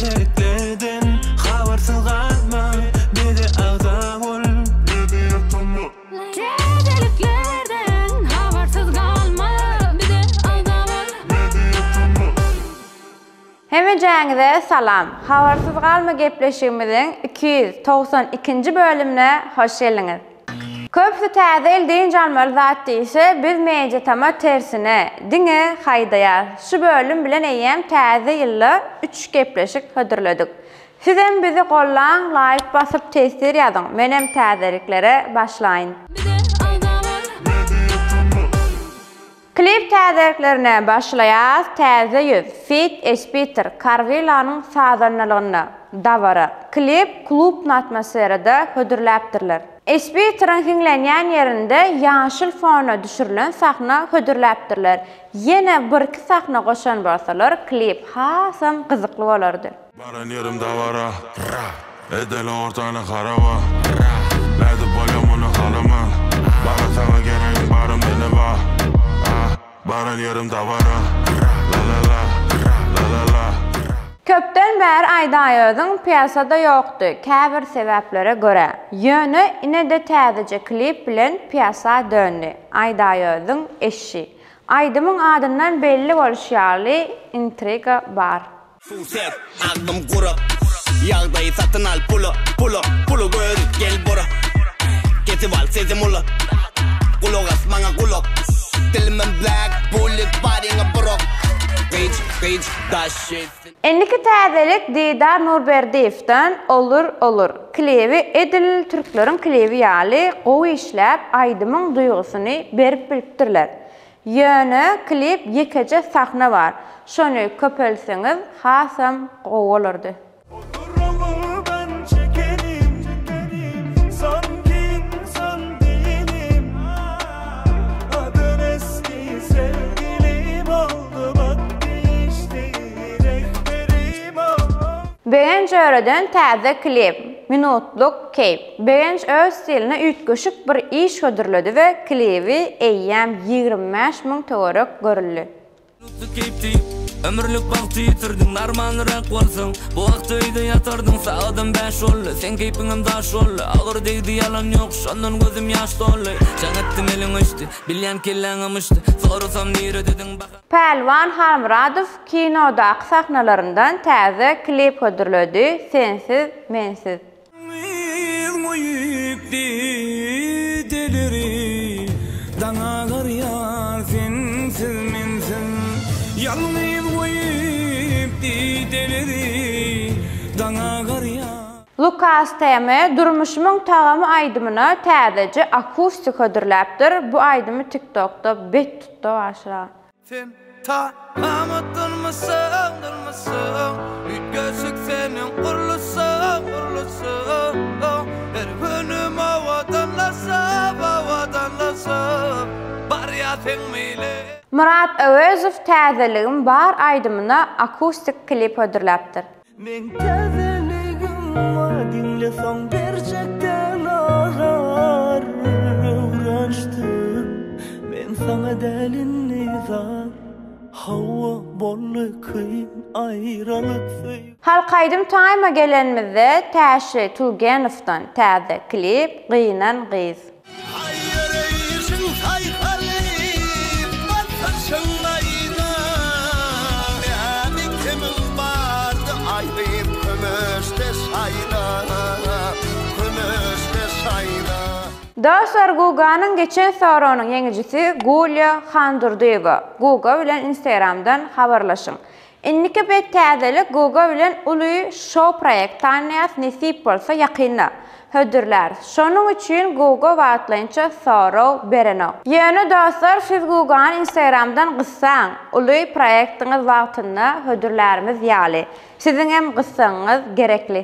Täzeliklerden habarsyz galma bize agza bol. Täzeliklerden habarsyz galma bize agza bol. Hemejäňize salam! Habarsyz galma gepleşigimiziň 292-nji bölümine hoş geldiňiz! Köpüsi täze ýyl dynç almaly zat diýse, biz Mediatama tersine, diňe haýdaýas. Şu bölüm bilen eýýäm täze ýylda üç gepleşik hödürledik. Sizem bizi gollaň, laýk basyp teswir ýazyň, menem täzeliklere başlaýyn. Klip täzeliklerine başlaýas Täze ýüz, feat Espiter, Karwilanyň sazandalygynda, Dabara, klip klubny atmosferada hödürläpdirler. Espiteriň hiňlenýän ýerinde ýaşyl fona düşürilen sahna hödürläpdirler. Ýene birki sahna goşan bolsalar klip hasam gyzykly bolardy. Baran ýerim dabara, Edeli ortany haraba, Nädip bolýa muny halaman, Bara saňa geregiň barym ine ba, Baran ýerim dabara, La-la-la, la-la-la. Köpden bäri Aýdaýöziň piýasada ýokdy käbir sebäplere görä. Ýöne ine-de täzeje klip bilen piýasa döndi. Aýdaýöziň eşşi. Aýdymyň adyndan belli bolşy ýaly intriga bar. Suw sep, agzym gurak Ýagdaýy satyn al pula, pula, Puly görüp gel bora Kesip al sezim ula Gulak as maňa gulak Dilimem black, bullet baryňa burak Gyj, gyj, daş etsin. Indiki täzelik Didar Nurberdiýewden Olur olur klibi edil türkleriň klibi ýaly gowy işläp aýdymyň duýgusyny berip bilipdirler. Ýöne klip ýekeje sahna bar şony köpeltseňiz hasam gowy bolardy. Oturumy ben çekerim Sanki insan değilim Adın eski sevgilim oldu Bak değişti rehberim ah. Begenç Öreden täze klip, Minutlyk keýp. Begenç öz stilinde üýtgeşik bir iş hödürledi we klibi eýýäm 25 müň töwerek görüldi. Minutlyk keýp diýip, ömürlik bagty ýitirdiň Narmanlyrak bolsaň, bu wagt öýde ýatardyň Sagadam bäş boldy, seň keýpiňem daş boldy Agyr degdi ýalan ýok, şondan gözüm ýaş doldy Jaň etdim eliň öçdi, bilýän kelläňem uçdy Sorasam niredediň bahar. Pälwan Halmyradow kinodaky sahnalaryndan täze klip hödürledi, Sensiz, mensiz. Ýalňyz goýup dideleri Daň agarýar sensiz mensiz Ýalňyz goýup dideleri Daň agarýar. Lukas TM Durmuşymyň tagamy aýdymyna täzeje akustik hödürläpdir, bu aýdymy TikTokda bet tutdy aşyra. Sen tagamy durmuşyň, durmuşyň, Üýtgeşik seniň gurluşyň, gurluşyň. Her günüm owadanlaşyp, owadanlaşyp, Barýar seň bile. Myrat Öwezow Täzeligim bar aýdymyna akustik klip hödürläpdir. Meň täzeligim bar diňle soň berjek däl azar Öwrenişdim men saňa däl indi zar Hawa boldy kyn aýralyk söýgi. Halk aýdym taýma gelenimizde Täşli Tulgenowdan täze klip Gynan gyz. Aý ýöreýşiň saýhaly, basyşyň aýna, Näme kemiň bardy aýdyp kömeşde şaýla, kömeşde şaýla. Dostlar Guganyň geçen soragynyň ýeňijisi Gulýa Handurdyýewa. Guga bilen Instagramdan habarlaşyň. Indiki bet täzelik Guga bilen uly şou proýekt taýynlaýas nesip bolsa ýakynda hödürläris. Şonuň üçin Guga wagtlaýynça sorag berenok. Ýöne dostlar siz Gugany instagramdan gyssaň uly proýektiňiz wagtynda hödürlärimiz ýaly siziňem gyssagyňyz gerekli.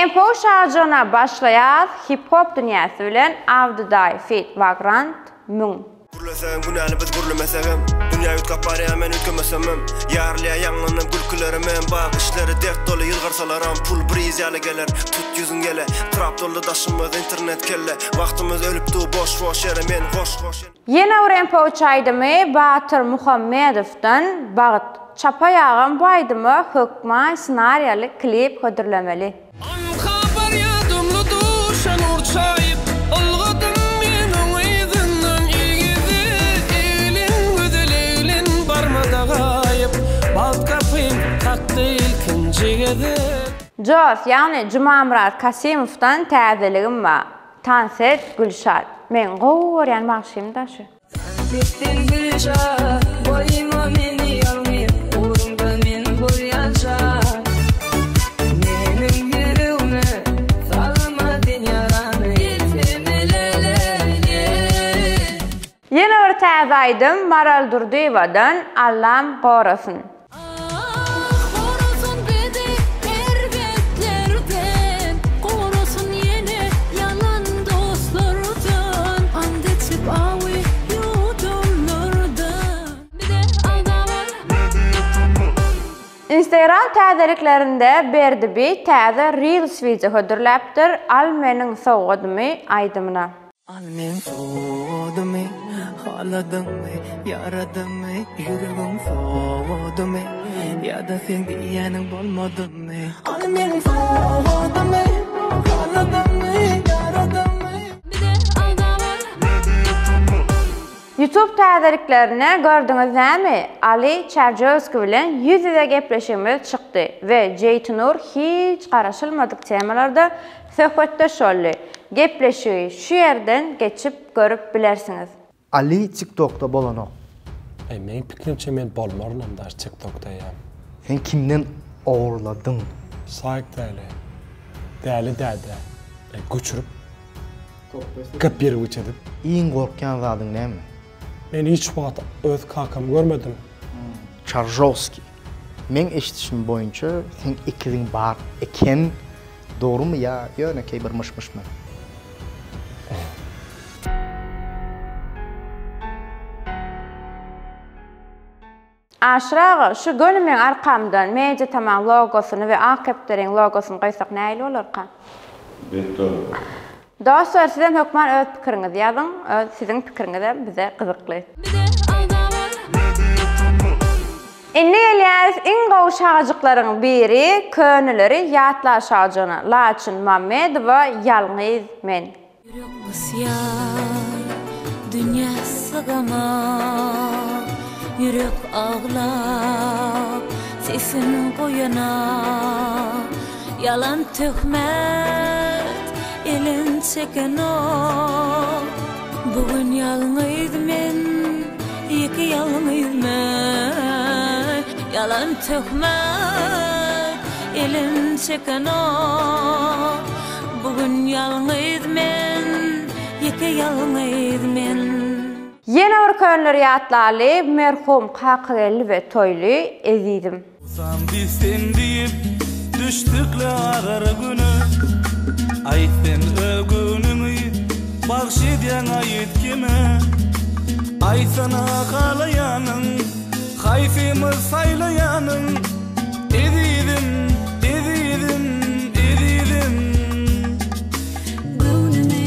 Mpo Şajona başlaýas hip hop dünýäsi bilen Abdydaý feat Vagrant 1000. Gürleseň günäli biz gürlemesegem. Dünýä üýtgäp barýar men üýtgemesemem Ýarylýar ýaňlanan gülkülerimem Bak işleri dert doly ýylgyrsalaram Pul briz ýaly geler tut ýüzüň ýele Trap doldy daşymyz internet kelle Wagtymyz ölüp dur boş boş ýere Men goş goş Ýene bir MP3 aýdymy Batyr Muhammedowdan Bagt. Çapaý agam bu aýdyma hökman ssenariýaly klip hödürlemeli. Anka barýa dumly duşa nur çaýyp, Ylgadym men oň yzyndan il gezip, Eglen gözel eglen barmada gaýyp, Bagt gapym kakdy ilkinji gezek. Jos, ýagny Jumamyrat Kasymowdan täzeligim bar. Tans et, Gülşat. Meň gowy görýän bagşym-da şu. Gitdiň Gülşat, goýma meni ýalňyz, Ugruňda men bolýança. Meniň ýüregime salma sen ýarany. Ýene bir täze aýdym Maral Durdyýewadan Allam gorasyn. Ah, gorasyn bizi erbetlerden, Gorasyn ýene ýalan dostlardan, Ant içip awy ýuwdanlardan. Bize agza bol. Instagram täzeliklerinde Berdi Bi täze Reels wideo hödürläpdir, Al meniň sowgadymy aýdymyna. Al meň sowgadymy, haladyňmy, ýaradymy, ýüregiň sowadymy, ýa-da seň diýýäniň bolmadymy? Al meň sowgadymy, haladyňmy, ýaradyňmy. Bize agza bol. Youtube täzeliklerinde gördüňiz näme, Ali Çärjewski bilen ýüz-ýüze gepleşigimiz çykdy we Jeýtinur hiç garaşylmadyk temalarda Söhbetdeş boldy. Gepleşigi şu ýerden geçip görüp bilersiňiz. Ali tiktokda bolanok. Eý meň pikrimçe men bolmarynam daş tiktokda eýýäm. Sen kimden ogurladyň. Saýk däli. Däli däde. Eý göçürip. Kopirowat edip. Iň gorkýan zadyň näme? Men hiç wagt öz kakamy görmedim. Çarjowskiý. Meň eşidişim boýunça seň ekiziň bar eken Dogrumy ýa ýönekeý bir myş-myşmy? Aşyr aga, şu göni meň arkamdan Media Tamaň logosyny we Ak kepderiň logosyny goýsak nähili bolarka? Bet bolar. Dostlar sizem hökman öz pikiriňizi ýazyň, öz siziň pikiriňizem bize gyzykly. Bize agza bol. Indi gelýäris iň gowy şagajyklaryň biri köneleri ýatla şajygyna Laçyn Mammedowa ýalňyz men. Ýürek gysýar, dünýä syganok, Ýürek aglap, sesin goýanok, Ýalan töhmet elin çekenok. Bu gün ýalňyz men, ýeke ýalňyz men, Ýalan töhmet elin çekenok. Bu gün ýalňyz men, ýeke ýalňyz men. Ýene bir könleri ýatlaly, merhum Kakageldi we Toýly ezizim. Sandy sen diýip düşdükle agyr güne Aýt sen öz göwnüňi bagş edýäň aýt kime Aýtsana halaýanyň haýsymyz saýlaýanyň Ezizim ezizim ezizim. Göwnümi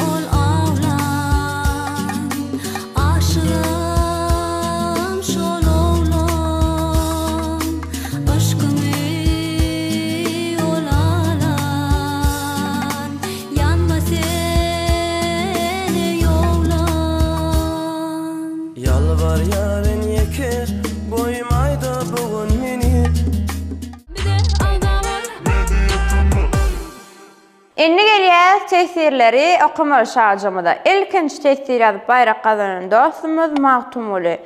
ol awlan, Aşygam şol oglan. Yşkymy ol alan, Ýanma sen eý oglan. Ýalbarýaryn ýeke goýmaýda bu gün meni. Bize agza bol. Indi gelýäs teswirleri okamaly şajygymyza. Ilkinji teswir ýazyp baýrak gazanan dostumyz Magtymguly.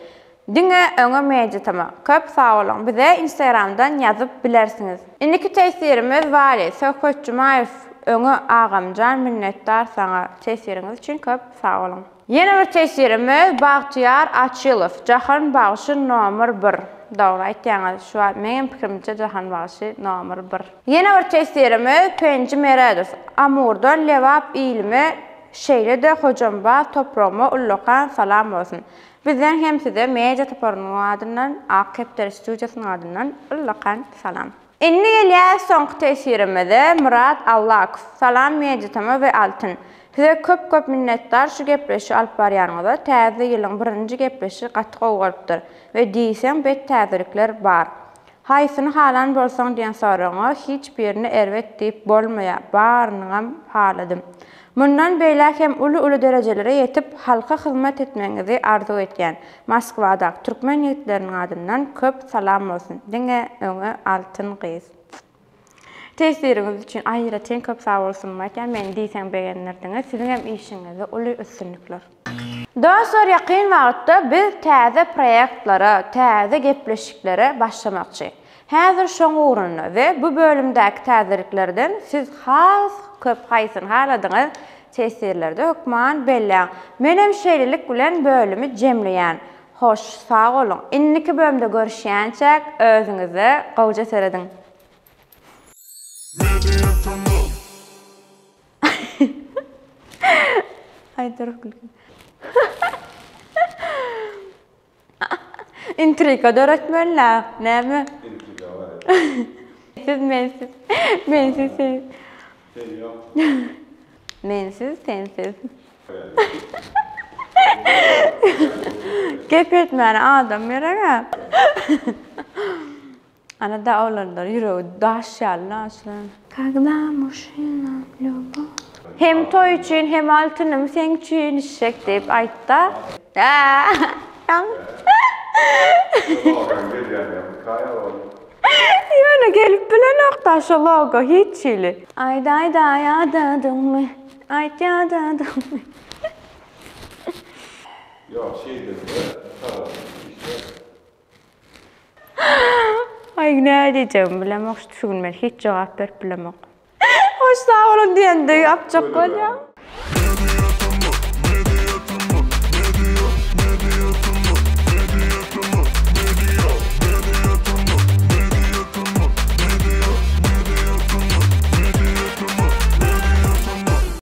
Diňe öňe Media-tm. Köp sag boluň. Bize Instagramdan ýazyp bilersiňiz. Indiki teswirimiz Wali Söhbet Jumaýew öňe agamjan minnetdar saňa teswiriňiz üçin köp sag boluň. Ýene bir teswirimiz Bagtyýar Açylow Jahan bagşy nomer bir. Dogry aýtýaňyz şu wagt meňem pikirimçe Jahan bagşy nomer bir. Ýene bir teswirimiz Penji Meredow Amurdan Lebap ilime. Şeýle-de Hojambaz topragyma ullakan salam bolsun. Bizden hem size media toparynyň adyndan, Ak kepderi studiýasynyň adyndan ullakan salam. Indi gelýäs soňky teswirimize Myrat Allakow Salam Mediatama we Altyn. Size köp köp minnetdar şu gepleşigi alyp barýanyňyza täze ýylyň birinji gepleşigi gaty gowy bolupdyr we diýseň bet täzelikler bar. Haýsyny halan bolsaň diýen soragyňa hiç birini erbet diýip bolmaýa barynyňam haladym. Mundan beýläk hem uly uly derejelere ýetip halka hyzmat etmegiňizi arzuw etýän. Moskwadaky türkmen ýigitleriniň adyndan köp salam bolsun diňe öňe Altyn gyz. Teswiriňiz üçin aýratyn köp sag bolsun aýtýan meni diýseň begendirdiňiz siziňem işiňizde uly üstünlikler. Dostlar ýakyn wagtda biz täze proýektlara täze gepleşiklere başlamakçy. Häzir şoň ugrunda we bu bölümdäki täzeliklerden siz has köp haýsyny haladyňyz teswirlerde hökman belläň. Menem şeýlelik bilen bölümi jemleýän. Hoş sag boluň. Indiki bölümde görüşýänçäk özüňize gowja serediň. Aý dur gülgün. Intriga döretmeli-dä, näme? Intriga bar. Siz mensiz, mensiz siz. Sen ýok. Mensiz sensiz. Gep etmäne adam gerek-ä. Ana-da oglanlar ýüregi daş ýaly naşylan. Kagda muşina lýubow. Hem toý üçin hem altynym seň üçin işek diýip aýtda. Ýöne gelip bilenokda şo logo hiç hili. Aýt aýda ýadadyňmy aýt ýadadyňmy. Ýok şeýdende tagaşyk işler. Aý näme diýjegimi bilemok şu gün men hiç jogap berip bilemok. Hoş sag boluň diýende ýapjak bolýan.